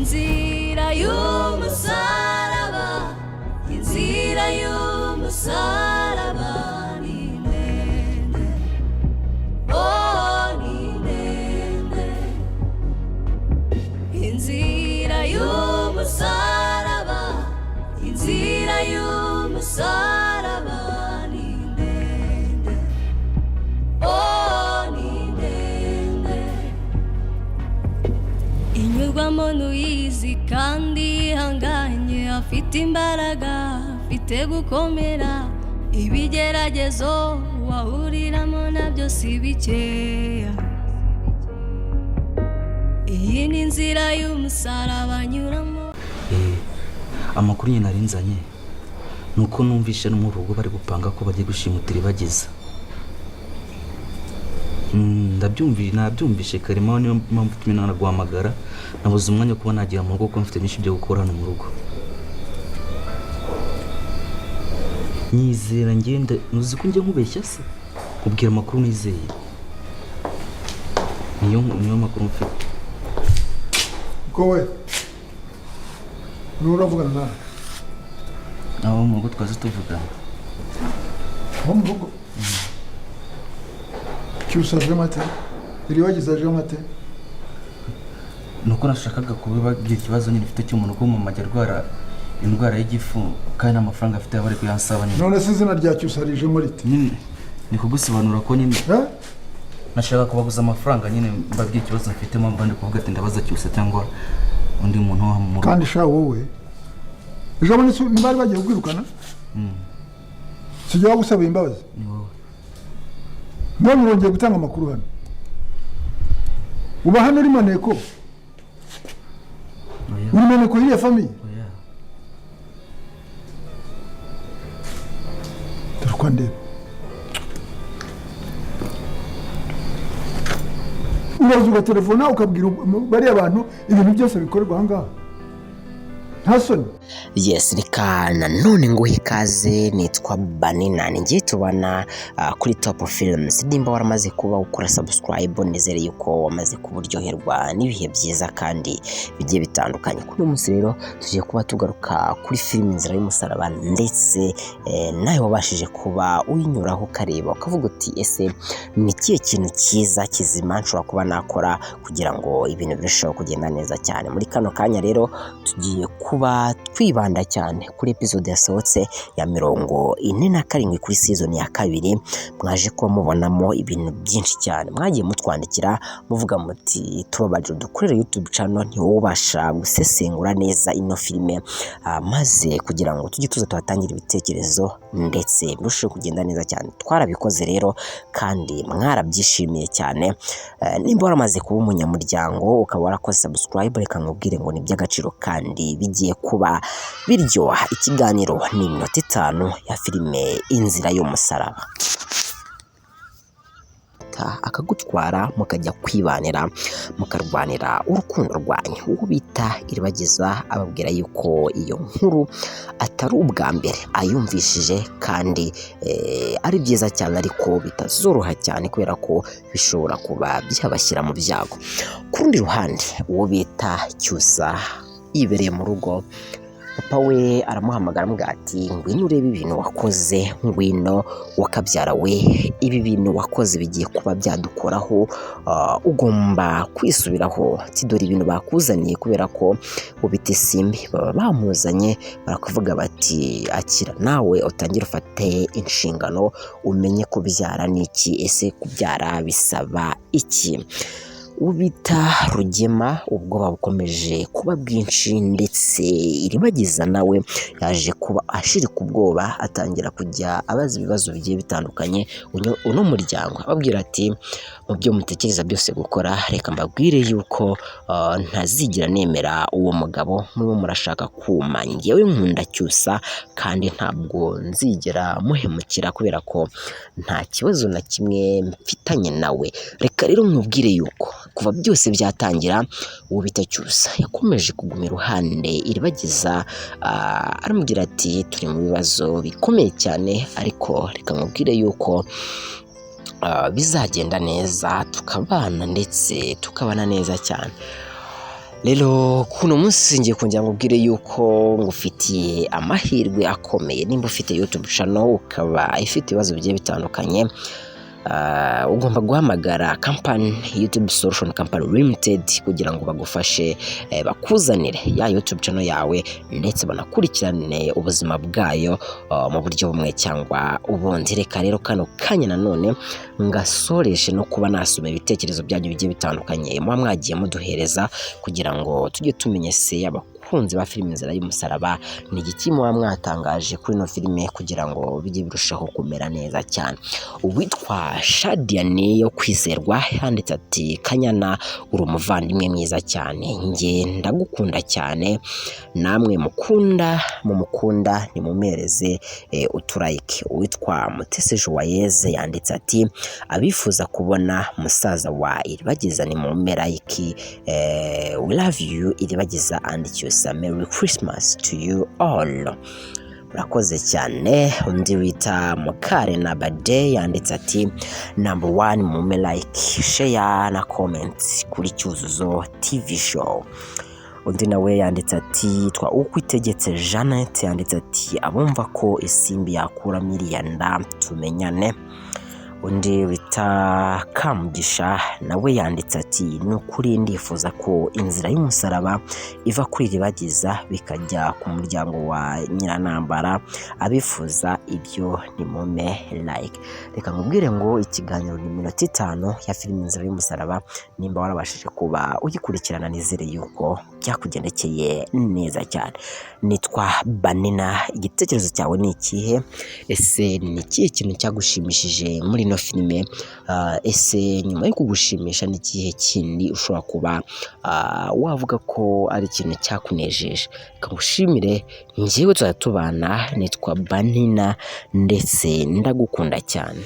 Inzira y'umusaraba, inzira y'umusaraba ni ndende, oh ni ndende. Inzira y'umusaraba, inzira y'umusaraba ni ndende, oh ni ndende. Inyurwamo n'uyizi kandi yihanganye, afite imbaraga, afite gukomera. Ibigeragezo wahuriramo nabyo si bikeya. Iyi ni inzira y'umusaraba anyuramo. Amakuru nyine nari nzanye ni uko numvishe no mu rugo bari gupanga ko bagiye gushimuta Iribagiza. Ndabyumvishe karema, niyo mpamvu tumwe nanaguhamagara. Nabuze umwanya wo kuba nagera mu rugo kuko mfite byinshi byo gukora hano mu rugo. Nyizera ngende, uzi ko njya nkubeshya se? Kubwira amakuru nizeye, niyo makuru mfite. Ko we niba uravugana nawe? Abo mu rugo twaze tuvugana. Aho mu rugo Cyusa aje mate? Iribagiza aje mate? Ni uko nashakaga kubibabwira ikibazo nyine mfite cy'umuntu ko mama ajya arwara indwara y'igifu, kandi nta mafaranga afite, bari kuyansaba nyine. None se izina rya Cyusa rijemo rite? Nyine ni kugusobanura ko nyine Eh? nashaka kubaguza amafaranga nyine, mbabwira ikibazo mfite, mpamvu ndi kuvuga ati ndabaza Cyusa cyangwa undi muntu wo mu rugo. Kandi sha wowe, ejo bundi ntibari bagiye kukwirukana? Sijya wagusaba imbabazi? Ni wowe. None urongeye gutanga amakuru hano, uba hano uri maneko? Oya. Uri maneko y'iriya famille? Oya. Dore uko ndeba, uraza ugaterefona ukabwira bariya bantu ibintu byose bikorerwa aha ngaha, nta soni? Yes, reka nanone nguhe ikaze. Nitwa Banina, ni ngiye tubana kuri Top Films. Nimba waramaze kuba ukora subscribe, nizere yuko wamaze kuba uryoherwa n'ibihe byiza kandi bigiye bitandukanye. Kuri uyu munsi rero tugiye kuba tugaruka kuri filime Inzira y'Umusaraba, ndetse nawe wabashije kuba uyinyuraho ukareba ukavuga uti: "Ese ni ikihe kintu cyiza kizima nshobora kuba nakora kugira ngo ibintu birusheho kugenda neza cyane?" Muri kano kanya rero tugiye kuba twibanda cyane kuri episode yasohotse ya 47 kuri season ya kabiri. Mwaje kuba mubonamo ibintu byinshi cyane. Mwagiye mutwandikira muvuga muti: "Tubabarire dukorere YouTube channel, ntiwowe ubasha gusesengura neza ino filime, maze kugira ngo tujye tuza tuhatangire ibitekerezo ndetse birusheho kugenda neza cyane." Twarabikoze rero kandi mwarabyishimiye cyane. Nimba waramaze kuba umunyamuryango ukaba warakoze subscribe, reka nkubwire ngo ni iby'agaciro kandi bigiye kuba biryoha. Ikiganiro ni iminota 5 ya filime Inzira y'Umusaraba. Akagutwara mukajya kwibanira, mukarwanira urukundo rwanyu. Uwo bita Iribagiza ababwira yuko iyo nkuru atari ubwa mbere ayumvishije kandi ari byiza cyane, ariko bitazoroha cyane kubera ko bishobora kuba byabashyira mu byago. Ku rundi ruhande, uwo bita Cyusa yibereye mu rugo, papa we aramuhamagara aramubwira ati: "Ngwino urebe ibintu wakoze, ngwino wakabyara we, ibi bintu wakoze bigiye kuba byadukoraho, ugomba kwisubiraho." Ati: "Dore ibintu bakuzaniye." Kubera ko ubita Isimbi baba bamuzanye, barakuvuga bati: "Akira nawe utangire ufate inshingano, umenye kubyara ni iki, ese kubyara bisaba iki?" Ubita Rugema ubwoba bukomeje kuba bwinshi, ndetse Iribagiza nawe yaje kuba ashirika ubwoba, atangira kujya abaza ibibazo bigiye bitandukanye uno muryango, ababwira ati: "Mu byo mutekereza byose gukora, reka mbabwire yuko ntazigera nemera uwo mugabo murimo murashaka kuma. Njyewe nkunda Cyusa kandi ntabwo nzigera muhemukira kubera ko nta kibazo na kimwe mfitanye nawe. Reka rero nkubwire yuko kuva byose byatangira, uwo bita Cyusa yakomeje kuguma iruhande Iribagiza." Aramubwira ati: "Turi mu bibazo bikomeye cyane, ariko reka nkubwire yuko bizagenda neza, tukabana ndetse tukabana neza cyane." Rero kuno munsi ngiye kongera ngubwire yuko ngufitiye amahirwe akomeye. Nimba ufite YouTube channel ukaba ifite ibibazo bigiye bitandukanye, ugomba guhamagara company YouTube Solution Company Limited kugira ngo bagufashe, bakuzanire ya YouTube channel yawe ndetse banakurikirane ubuzima bwayo mu buryo bumwe cyangwa ubundi. Reka rero kano kanya nanone ngasoreshe no kuba nasoma ibitekerezo byanyu bigiye bitandukanye muba mwagiye muduhereza, kugira ngo tujye tumenya se abakunzi ba filime Inzira y'Umusaraba ni igiki muba mwatangaje kuri ino filime, kugira ngo bijye birushaho kumera neza cyane. Uwitwa Shadiyani yo kwizerwa yanditse ati: "Kanyana, uri umuvandimwe mwiza cyane, njye ndagukunda cyane. Namwe mukunda mumukunda nimumereze uturayike." Uwitwa Mutesi Joyeze yanditse ati: "Abifuza kubona musaza wa Iribagiza ni mumerayiki. We love you Iribagiza and Cyusa, merry Christmas to you all." Urakoze cyane. Undi wita Mukare na Bade yanditse ati: "Number one, mume like, share na comment kuri Cyuzuzo TV Show." Undi nawe yanditse ati, yitwa Ukwitegetse Jeannette, yanditse ati: "Abumva ko Isimbi yakuramo iriya nda tumenyane." Undi wita Kamugisha nawe yanditse ati: "Ni ukuri ndifuza ko inzira y'umusaraba iva kuri Iribagiza bikajya ku muryango wa Nyiranambara. Abifuza ibyo ni mume like." Reka nkubwire ngo ikiganiro ni iminota 5 ya filime Inzira y'Umusaraba. Nimba warabashije kuba ugikurikirana, nizere yuko byakugendekeye neza cyane. Nitwa Banina. Igitekerezo cyawe ni ikihe? Ese ni ikihe kintu cyagushimishije muri ino filime? Ese nyuma yo kugushimisha, ni ikihe kindi ushobora kuba wavuga ko ari ikintu cyakunejeje? Reka ngushimire, njyewe tuzajya tubana, nitwa Banina ndetse ndagukunda cyane.